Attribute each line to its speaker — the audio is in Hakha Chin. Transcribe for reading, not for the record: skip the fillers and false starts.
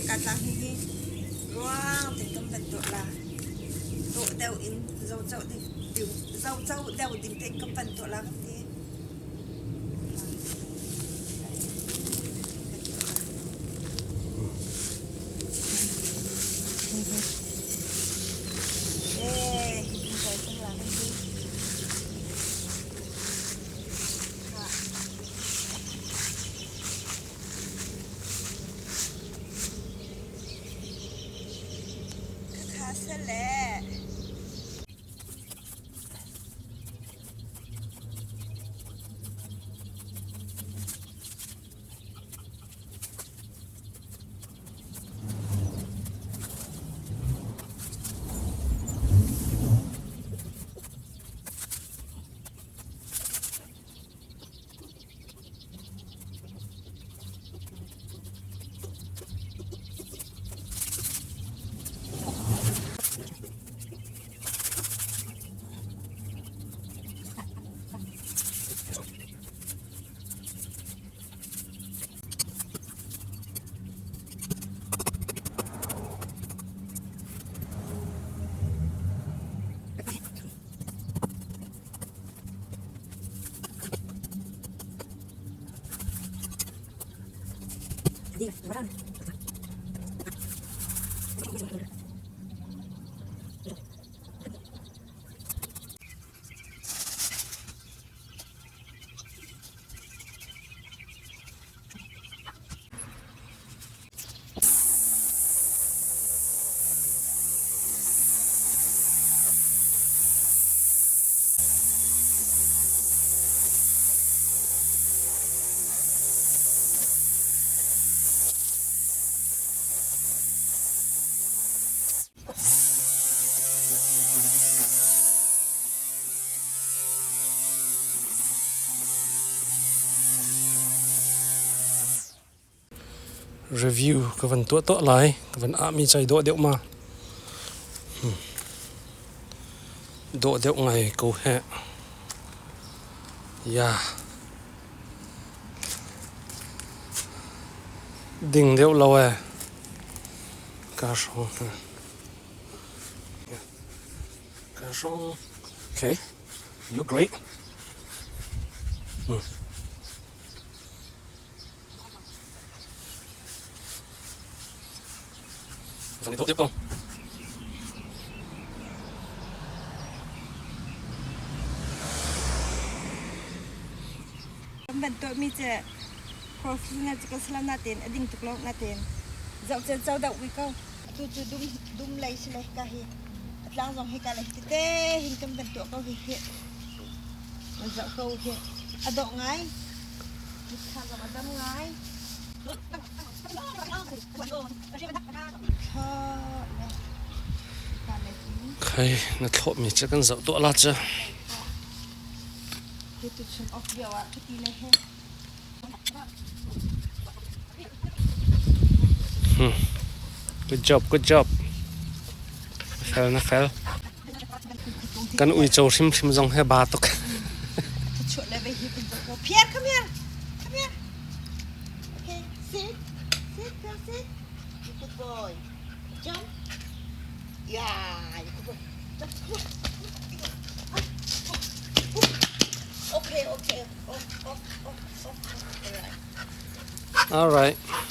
Speaker 1: ka tlang hi hi ruang te kan van tuah la. Dawh deuh in zoco ding zoco deuh ding tein kan van tuah la kan ti. Eh, hi kan cang la kan ti. Khakha sele.
Speaker 2: Review ka van tuah tuah lai. Ka van ahmi cai dawh deuh ma. Dawh deuh ngai ko heh. Ya. Ding deuh lo eh. Ka hrawng. Ka hrawng. Okay. You look great. Dòng tiếp không?
Speaker 1: Kan ban tuahmi cu professional cu kan si lo nain a ding tuk lo nain zohcel co deuh wi ko. Atu cu dum dum lei si le ka hi a tlang zong hi ka lei tete hin kan ban tuah ko hi hi. Nan zoh ko hi a dawh ngai. Mitthla zong a dam ngai.
Speaker 2: Khai na thlawhmi cu kan zoh tuah la cu. Good job, good job. Fel na fel. Kan uico hrimhrim zong he ba tuk.
Speaker 1: Pierre, come here. Come here. Okay, sit. Sit, girl, sit. You good boy. Jump. Yeah, you good boy. Jump. Okay, okay. Oh, oh, oh, oh. All right.
Speaker 2: All right.